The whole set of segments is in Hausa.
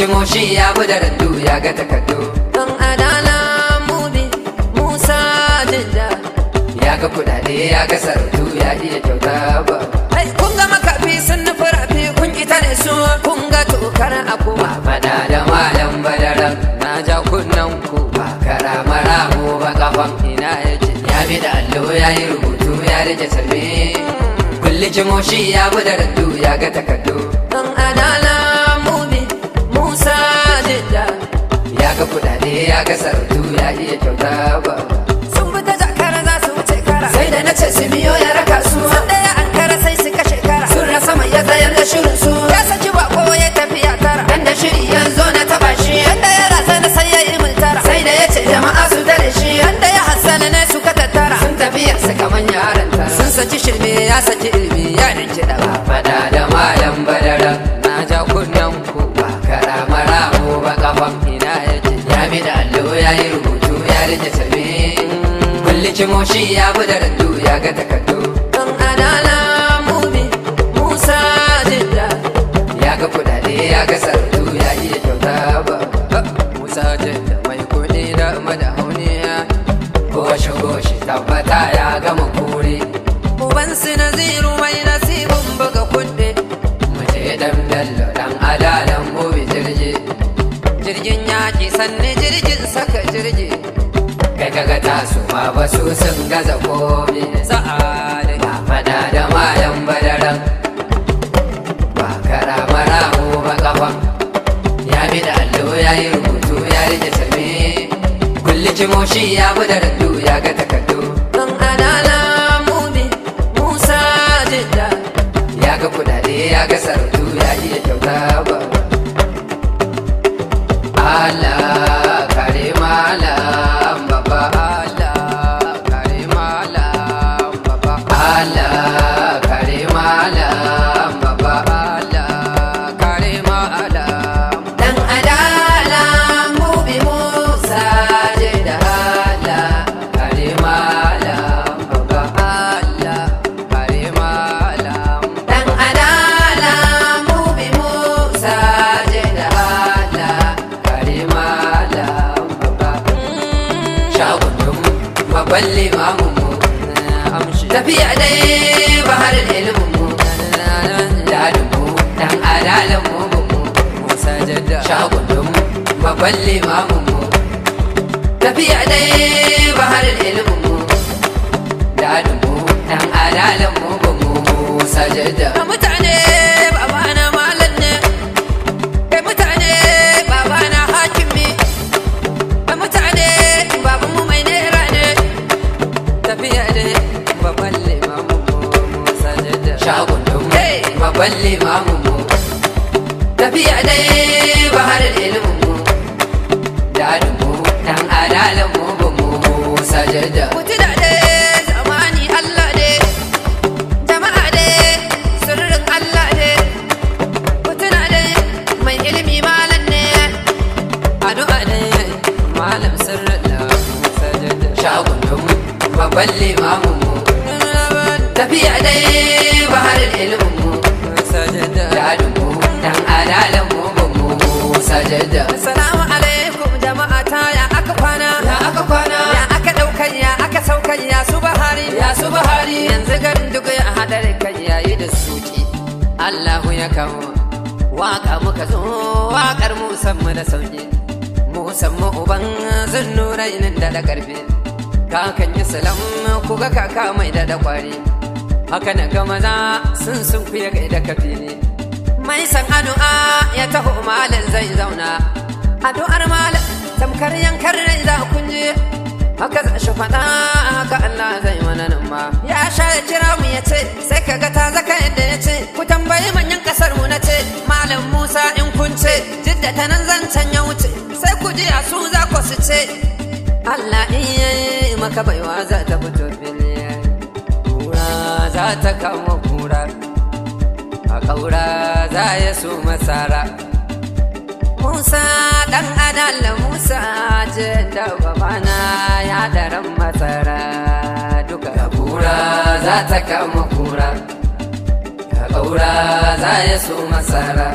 Kulli ya bi da raddu ya ga takardu. Dan adala mubi Musa Jidda ya ga kudade ya ga sarautu ya iya kyauta ba. Kun ga makafi sun nufi rafi kun ita ne su kun ga tokar a kuma. Fada da malam badaran na ja kunnen ku ba kara maramu ba kafan ina yake. Ya bi da allo ya yi rubutu ya rike sarbe. Kulli kimoshi ya bi da raddu ya ga takardu. Dan adala mubi Musa Jidda ya ga kudade ya ga sarautu ya iya kyauta ba. Sun bi ta jakara za su wuce kara sai da na ce su biyo ya raka su. Sun da ya ankara sai su kashe kara sun rasa mai ya tsayar da shirin su. Ya saki bako ya tafi ya tara dan da shiri ya zo na taba shi. Dan da ya rasa na sai ya yi multara sai da ya ce jama'a su tare shi. Dan da ya hassana ne suka tattara sun tafi ya saka manyan haranta sun saki shirme ya saki ilimi ya rinki da ba. Fada da malam badaran na ja kunnen ku ba kara maramu ba kafan ina yake. Ya bi da allo ya yi rubutu ya rike sarbe. Kulli kimoshi ya bi da raddu ya ga takardu. Dan adala mubi Musa Jidda ya ga kudade ya ga sarautu ya iya kyauta ba. Musa Jidda mai kudi da mada hauniya ko shigo shi tabbata ya gama kure. Uban su Naziru mai nasibin buga kuɗi mu je dan Bello dan adalan mubi jirgi. Jirgin yaƙi sanni jirgin saka jirgi kai kaga tasu ma ba su sun gaza komi. Sa'ada ba fada da malam badaran ba kara maramu ba kafan ya bi da allo ya yi rubutu ya rike sarbe. Kulli kimoshi ya bi da raddu ya ga takardu. Dan adala mubi Musa Jidda ya ga kudade ya ga sarautu ya iya kyauta ba. Allah kare malam baba, Allah kare malam baba, Allah kare malam baba, Allah kare malam. Dan adala mubi Musa Jidda, Allah kare malam baba, Allah kare malam. Dan adala mubi Musa Jidda, Allah kare malam baba. Shagun babban limamin mu tafiya dai bahar ilimin mu dadin mu dan adalan mu mu Musa Jidda. Shagun babban limamin mu tafiya dai bahar ilimin mu dadin mu dan adalan mu mu Musa Jidda. Mutane babana malam ne, kai mutane babana hakimi, kai mutane babanmu mai nera ne. Tafiya dai babban limamin mu Musa Jidda. Shagun babban limamin mu tafiya dai bahar ilimin mu dadin mu dan adalan mu mu Musa Jidda. Mutu da dai zamani Allah ne, jama'a dai sirrin Allah ne, mutuna dai mai ilimi malam ne, addu'a dai malam sirrin da Musa Jidda. Shagun babban limamin mu tafiya dai bahar ilimin mu Musa Jidda. dadin mu dan adalan mu mu Musa Jidda. Assalamu alaikum jama'a ta, ya aka kwana, Ya aka kwana, ya aka ɗaukan, ya aka saukan, ya su bahari, ya su bahari. Yanzu garin duk ya haɗar kai yayi da suki. Allahu ya kawo waka muka zo wakar musamman da sauki musamman uban zunnurainin da da karfi kakan yi salam ku ga kaka mai da da kwari haka na ga maza sun sun kuya ga da kafili Mai san addu'a ya taho malam zai zauna, addu'ar malam tamkar yankar rai za kun je. Haka za shi faɗa haka Allah zai mana nan ma. Ya sha ya kira mu ya ce sai kaga ta zaka yadda ya ce. Ku tambayi manyan kasar mu na ce malam Musa in kun ce Jidda ta nan zancen ya wuce sai ku ji a su za ku su ce. Allah iya yi maka baiwa za ta fito fili, kura za ta kama kura, a kaura za ya so masara. Musa dan adala Musa Jidda babana ya daren masara duka. Kura za ta kama kura, a kaura za ya so masara.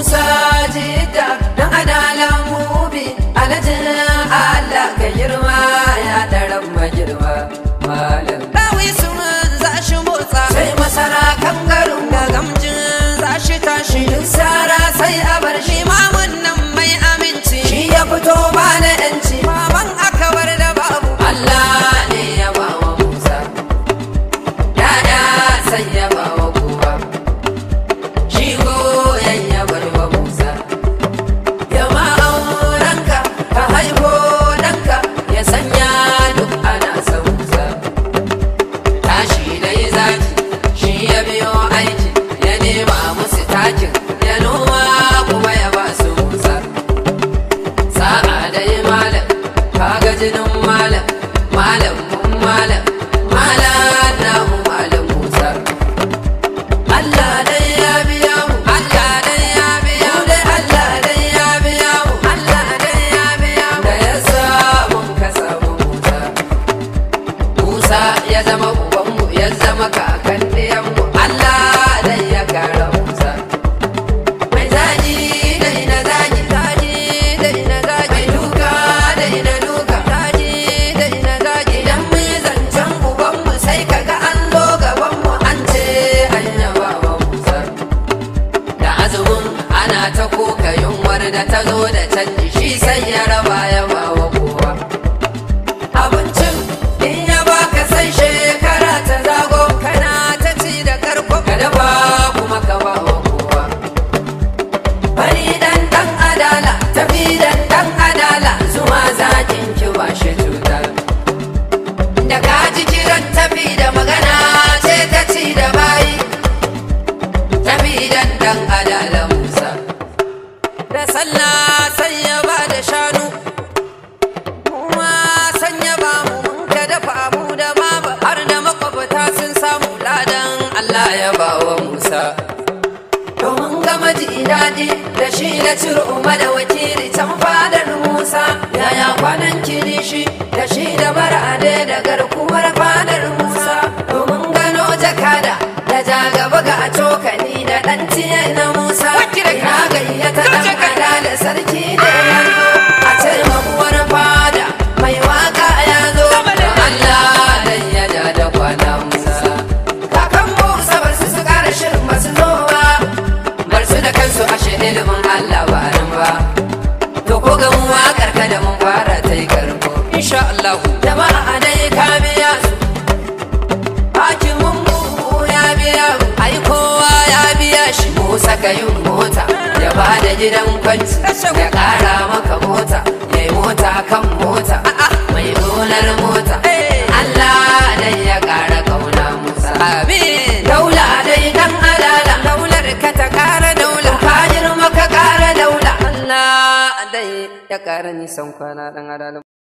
Musa Jidda dan adalan mubi alajin Allah ka girma ya daren magirma malam. Dawi sun za shi motsa sai masara kan garin ga gamjin za shi tashi duk sara sai a bar shi limamin nan mai aminci shi ya fito ba na yanci baban akawar da babu Allah ne ya ba wa Musa ya'ya sai ya ba wa kowa shi goyon ya bar wa Musa ya ma aurenka ka haihu ɗanka ya sanya duk ana son Musa tashi da yi zaki shi ya biyo aiki ya nema musu takin ya noma kuma ya ba su Musa sa'a dai malam kaga jinin malam malam mun malam malam namu malam Musa Allah dai ya biya mu Allah dai ya biya mu dai Allah dai ya biya mu Allah dai ya biya mu da ya samu ka samu Musa Musa ya zama ubanmu ya zama kakan ɗiyanmu Allah dai ya kara Musa mai zagi dai na zagi zagi dai na zagi mai duka dai na duka zagi dai na zagi idan mu yi zancen ubanmu sai kaga an zo gabanmu an ce an yaba wa Musa da azumin ana ta koka yunwar da ta zo da canji shi sai ya raba ya ba wa kowa abincin in ya baka sai shekara ta zago kana ta ci da karko ka dafa kuma ka ba wa kowa fari dan dan adala tafi dan dan adala zuma zakin ki ba shi cuta da ka ji kiran tafi da magana ce ta ci da bayi tafi dan dan adala Musa da sallah sai ya ba da shanu kuma san ya ba mu mun ka dafa mu da baba har da makwabta sun samu ladan Allah ya ba wa Musa domin gama ji daɗi da shi na ciro da wakili can fadar Musa yaya kwanan kilishi da shi da barade da garkuwar fadar Musa domin gano jakada da ja gaba ga cokali da ɗan tiye na Musa ina gayyata ɗan adala sarki da ya zo a ce mabuwar fada mai waka ya zo Allah dan ya ja da kwana Musa kakan Musa bar su su ƙara shirin masu zowa bar su da kansu ashe ilimin Allah ba nan ba to ko ga mu waƙar ka da mun fara ta yi karko insha Allah jama'a dai ka biya su hakimin mu ya biya mu ai kowa ya biya shi Musa ka yin mota ya ba da gidan kwanci ya ƙara maka mota ya yi mota kan mota mai gonar mota Allah dai ya ƙara kauna Musa amin daula dai dan alala daular ka ta kara daula ka girma ka ƙara daula Allah dai ya kara nisan kwana dan adala.